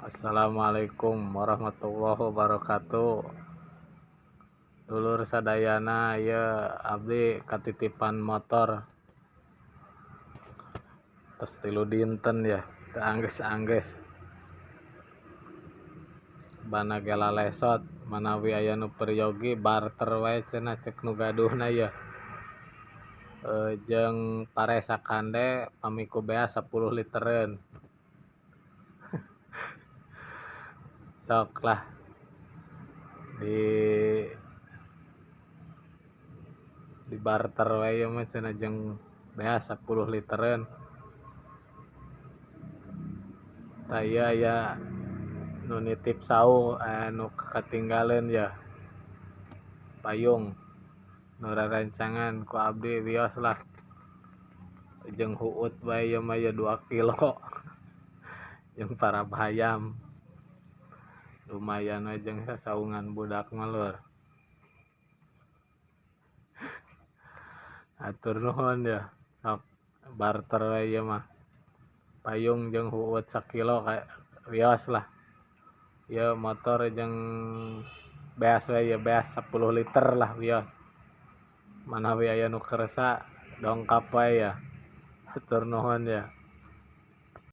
Assalamualaikum warahmatullahi wabarakatuh. Dulur sadayana, ieu abdi katitipan motor tos 3 dinten ya, teu anggeus-anggeus. Bana ge lalesot, manawi aya nu peryogi barter wae cenah cek nu gaduhna yeuh. Jeung pare sakande pami ku beas 10 litereun. Sok lah di barter wae ieu mah cenah jeung beas 10 litereun. Tah ieu aya nu nitip saung nu katinggaleun yeuh, payung nu rerencangan ku abdi wios lah, jeung huut bae ieu mah 2 kilo jeung parab hayam. Lumayan we jeung sasaungan budak mah lur. Hatur nuhun ya, sok barter we ieu mah. Payung jeung huut sakilo wios lah. Ieu motor jeung beas we ieu, beas 10 liter lah wios. Manawi aya nu kersa dongkap wae ya. Hatur nuhun ya.